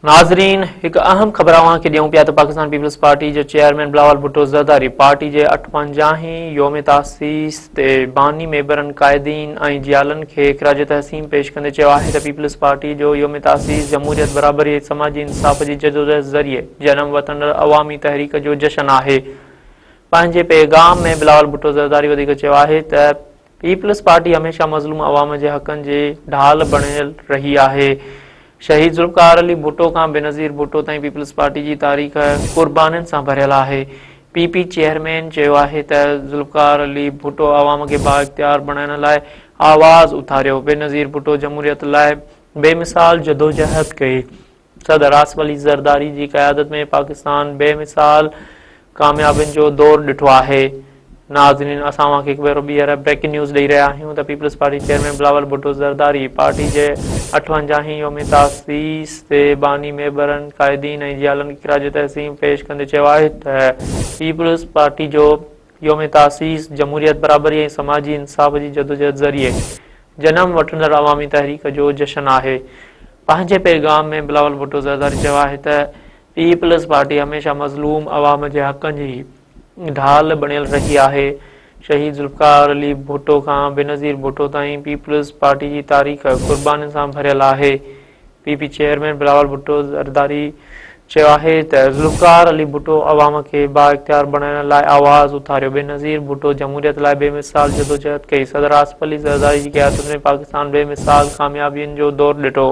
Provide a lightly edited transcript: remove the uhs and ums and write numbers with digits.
ناظرين هڪ اهم خبر اوهان کي ڏيون پيا ته پاڪستان پيپلز پارٽي جو چيئرمين بلاول ڀٽو زرداري پارٽي جي 58هين يوم تاسيس تي باني ميمبرن، قائدين ۽ جيالن کي خراج تحسين پيش ڪندي چيو آهي ته پيپلز پارٽي جو يوم تاسيس جمهوريت، برابري ۽ سماجي انصاف جي جدوجهد ذريعي جنم وٺندڙ عوامي تحريڪ جو جشن آهي. پنهنجي پيغام ۾ بلاول ڀٽو زرداري وڌيڪ چيو آهي ته پيپلز پارٽي هميشه مظلوم عوام جي حقن جي ڍال بڻيل رهي آهي. شهيد ذوالفقار علي ڀٽو کان بينظير ڀٽو تائين پيپلز پارٽي جي تاريخ قربانين سان ڀريل آهي. پي پي چيئرمين چيو آهي ته ذوالفقار علي ڀٽو عوام کي بااختيار بڻائڻ لاء آواز اٿاريو، بينظير ڀٽو جمهوريت لاء بي مثال جدوجهد ڪئي. صدر آصف علي زرداري جي قيادت ۾ پاڪستان بي مثال ڪاميابين جو دور ڏٺو آهي. ناظرين اسان اوهان کي هڪ ڀيرو ٻيهر بريڪنگ نيوز ڏئي رهيا آهيون ته peoples party chairman Bilawal Bhutto Zardari party جي 58هين يوم تاسيس تي باني ميمبرن، قائدين ۽ جيالن کي خراج تحسين پيش ڪندي چيو آهي ته پيپلز پارٽي جو يوم تاسيس جمهوريت، برابري ۽ سماجي انصاف جي جدوجهد ذريعي جنم وٺندڙ عوامي تحريڪ جو جشن آهي. پنهنجي پيغام ۾ بلاول ڀٽو زرداري چيو آهي ته پيپلز پارٽي هميشه مظلوم عوام جي حقن جي ڍال بڻيل رهي آهي. شهيد ذوالفقار علي ڀٽو کان بينظير ڀٽو تائين پيپلز پارٽي جي تاريخ قربانين سان ڀريل آهي. P P chairman Bilawal Bhutto Zardari چيو آهي ته ذوالفقار علي ڀٽو عوام کي بااختيار بڻائڻ لاء آواز اٿاريو، بينظير ڀٽو جمهوريت لاء بي مثال جدوجهد ڪئي، صدر آصف علي زرداري جي قيادت ۾ پاڪستان بي مثال ڪاميابين جو دور ڏٺو.